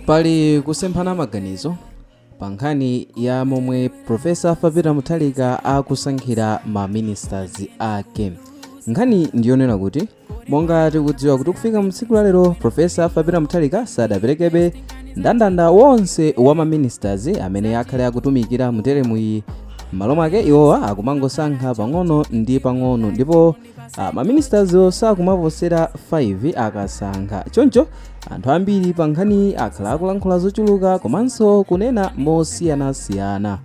Pali kusemphana maganizo pa nkhani ya momwe Professor Arthur Peter Mutharika akusankhira ma ministers ake. Nkhani ndiyonena kuti monga tikudziwa kuti kufika mtsiku la lero, Professor Arthur Peter Mutharika sadaperekebe ndandanda wonse wa ma ministers amene akhale akutumikira mu term iyi. M'malo mwake iwowa akumangosankha pang'ono ndi pang'ono, ndipo ma ministers sakumaposera 5 akasankha. Choncho anthu ambiri pa nkhani akhala akulankhula zochuluka komanso kunena mosiyanasiyana.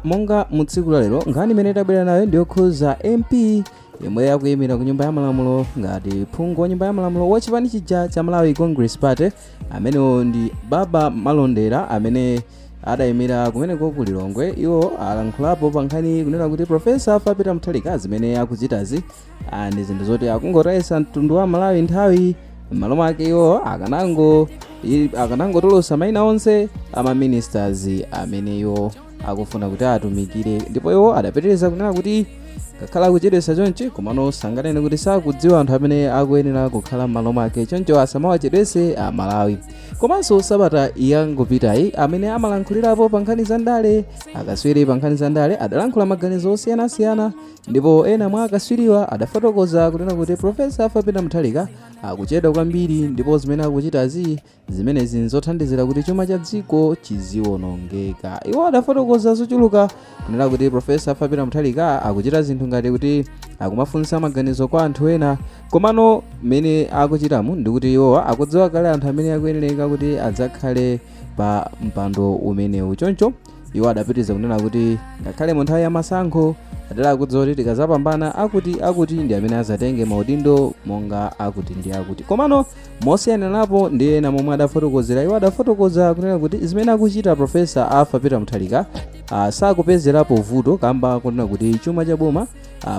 Monga mu tsiku la lero, nkhani imene tabwera nayo ndiyokhuza MP yemwe akuyimira ku Nyumba ya Malamulo ngati phungu wa Nyumba ya Malamulo wa chipani chija cha Malawi Congress Party. Amenewo ndi Baba Malondera, amene adayimira kumeneko ku Lilongwe. Iwo alankhulapo pa nkhani kunena kuti Professor Arthur Peter Mutharika zimene akuchitazi ndi zinthu zoti akungotayisa mtundu wa Malawi nthawi. M'malo mwake iwo akanangotulusa mayina onse ama ministers amene iwo akufuna kuti atumikire. Ndipo iwo adapitiriza kunena kuti ngakhala akuchedwesa chonchi, komano sanganene kuti sakudziwa anthu amene akuyenera kukhala m'malo mwake, choncho asamawachedwese Amalawi. Komanso sabata yangopitayi, amene amalankhulirapo pa nkhani za ndale, akaswiri pa nkhani za ndale, adalankhula maganizo osiyanasiyana. Ndipo ena mwa akaswiriwa adafotokoza kunena kuti Professor Arthur Peter Mutharika akuchedwa kwambiri, ndipo zimene akuchitazi zimenezi nzothandizira kuti chuma cha dziko chiziwonongeka. Iwo adafotokoza zochuluka kunena kuti Professor Arthur Peter Mutharika akuchita zinthu ngati kuti akumafunsa maganizo kwa anthu ena, komano mmene akuchitamu ndikuti iwowa akudziwa kale anthu amene akuyenereka kuti adzakhale pa mpando umenewu. Choncho iwo adapitiriza kunena kuti ngakhale mu nthawi ya masankho adali akudziwa kuti tikazapambana, akuti akuti ndi amene azatenge maudindo monga akuti ndi akuti. Komano mosiyananapo ndi ena momwe adafotokozera, iwo adafotokoza kunena kuti zimene akuchita Professor Arthur Peter Mutharika sakupezerapo vuto, kamba kunena kuti chuma cha boma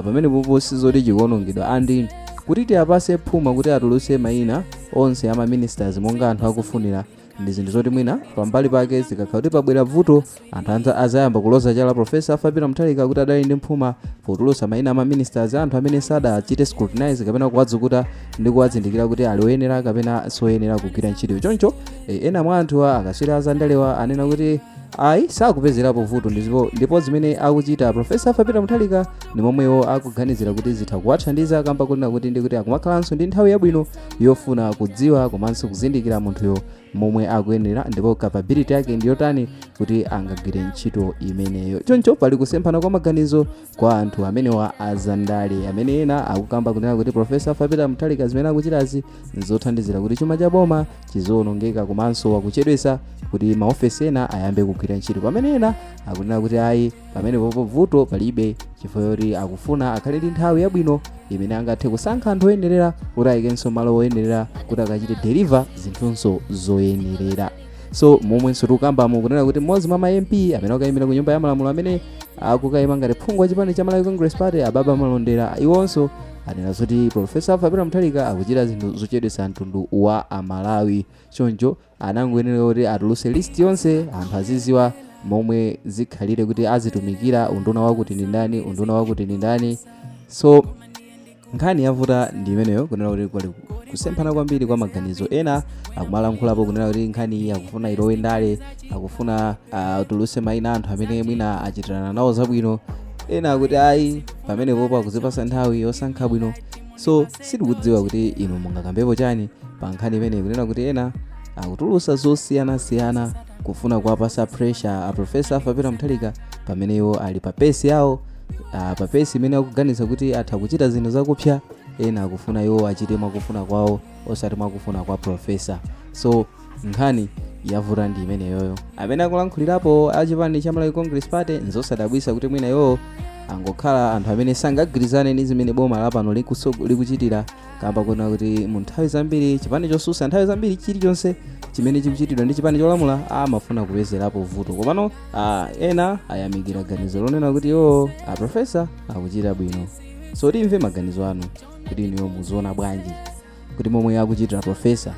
pamene popo sizoti chikuonongedwa, and kuti tiyapase phuma kuti atulutse mayina onse ama ministers monga anthu akufunira ndi zinthu zoti mwina pambali pake zikakhala kuti pabwera vuto, anthu azayamba kuloza chala Professor Arthur Peter Mutharika kuti adali ndi mphuma potulutsa mayina ama ministers, anthu amene sadachite scrutinize kapena kuwadzukuta ndi kuwazindikira kuti ali oyenera kapena soyenera kugwira ntchito. Choncho ena mwa anthuwa, akaswiri azandalewa, anena kuti ayi, sakupezerapo vuto, ndipo zimene akuchita Professor Arthur Peter Mutharika ndi momwewo akuganizira kuti zitha kuwathandiza, kamba kunena kuti ndi kuti akumakhalanso ndi nthawi yabwino yofuna kudziwa komanso kuzindikira munthuyo momwe akuyenera, ndipo capability yake ndiyotani kuti angagwire ntchito imeneyo. Choncho pali kusemphana kwa maganizo kwa anthu amenewa azandale, amene ena akukamba kunena kuti Professor Arthur Peter Mutharika zimene akuchitazi nzothandizira kuti chuma cha boma chiziwonongeka, komanso wakuchedwesa kuti maofesi ena ayambe kugwira ntchito, pamene ena akunena kuti ayi, pamene popo vuto palibe, chifukwa choti akufuna akhale ndi nthawi yabwino imene angathe kusankha anthu oyenerera kuti ayikenso malo oyenerera kuti akachite deliver zinthunso zoyenerera. So momwenso tikukambamo kunena kuti mmodzi mwa ma MP amene akayimira ku Nyumba ya Malamulo, amene akukayima ngati phungu wa chipani cha Malawi Congress Party, Ababa Malondera, iwonso anena zoti Professor Arthur Peter Mutharika akuchita zinthu zochedwesa mtundu wa Amalawi, choncho anangoyenera kuti atulutse list yonse, anthu aziziwa momwe zikhalire kuti azitumikira unduna wakuti ndi ndani, unduna wakuti ndi ndani. So nkhani yavuta ndi imeneyo, kunena kuti pali kusemphana kwambiri kwa maganizo. Ena akumalankhulapo kunena kuti nkhani iyi akufuna ilowe ndale, akufuna atulutse mayina anthu amene mwina achitirana nawo zabwino. Ena akuti ayi, pamenepopo akuzipasa nthawi yosankha bwino. So sitikudziwa kuti inu mungakambepo chani pa nkhani imeneyi, kunena kuti ena akutulutsa zosiyanasiyana kufuna kuwapasa pressure a Professor Arthur Peter Mutharika, pamene iwo ali pa pace yawo, pa pace imene akuganiza kuti atha kuchita zinthu zakupsa. Ena akufuna iwo achite mwakufuna kwawo, osati mwakufuna kwa professor. So nkhani yavuta ndi imeneyoyo. Amene akulankhulirapo achipani cha Malawi Congress Party, nzosadabwisa kuti mwina iwowo angokhala anthu amene sangagwirizane ndi zimene boma lapano likuchitira, kamba kuona kuti mu nthawi zambiri chipani chosusa, nthawi zambiri chilichonse chimene chikuchitidwa ndi chipani cholamula amafuna kupezerapo vuto. Komano ena ayamikira ganizo lonena kuti iwo a professor akuchita bwino. So timve maganizo anu kuti inuyo muziona bwanji kuti momwe akuchitira professor,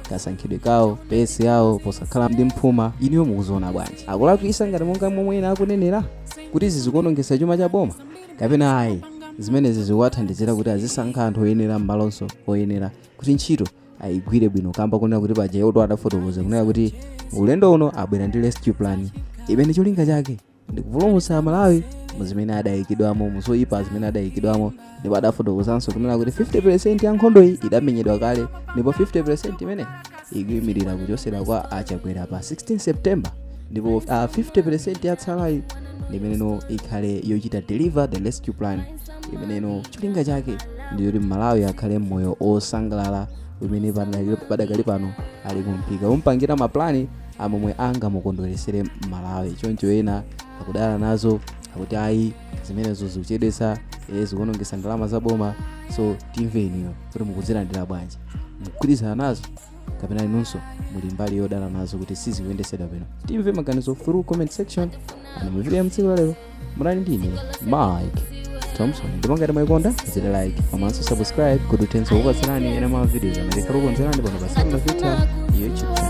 kasankhidwe kawo, pace yawo, posakhala ndi mphuma, inuyo mukuziona bwanji? Akulakwisa ngati monga momwe ena akunenera kuti izi zikuonongesa chuma cha boma, kapena ayi, zimenezi zikuwathandizira kuti azisankha anthu oyenera m'malonso oyenera kuti ntchito Ayigwire bwino kamba kunena kuti paja iwoto adafotokoza kunena kuti ulendo uno abwera ndi rescue plan imene cholinga chake ndikupulumutsa Malawi muzimene adayikidwamo, muzoyipa zimene adayikidwamo. Ndipo adafotokozanso kunena kuti 50% ya nkhondo iyi idamenyedwa kale, ndipo 50% imene ikuyimirira kuchosera kwa Achakwera pa 16 September, ndipo 50% yatsalayi ndimeneno ikhale yochita deliver the rescue plan, imeneno cholinga chake ndiyoti Malawi akhale mmoyo osangalala umene padakali pano ali kumphika umpangira maplani amomwe angamukondweresere Malawi. Choncho ena akudana nazo, akuti ayi, zimenezo zikuchedwetsa, zikuonongesa ndalama za boma. So timveniyo kuti mukudzilandira bwanji, mukugwirizana nazo kapena inunso muli mbali yodana nazo kuti sizikuyendesedwa bwino? Timve maganizo through comment section. And mu video ya mtsiku lalero munali ndine Mike Thompson, ndipo ngati mwayikonda zile like komanso subscribe kuti uthenso kupatsirani ena mwa videos amene tikukonzerani pano pa Sam Vita YouTube channel.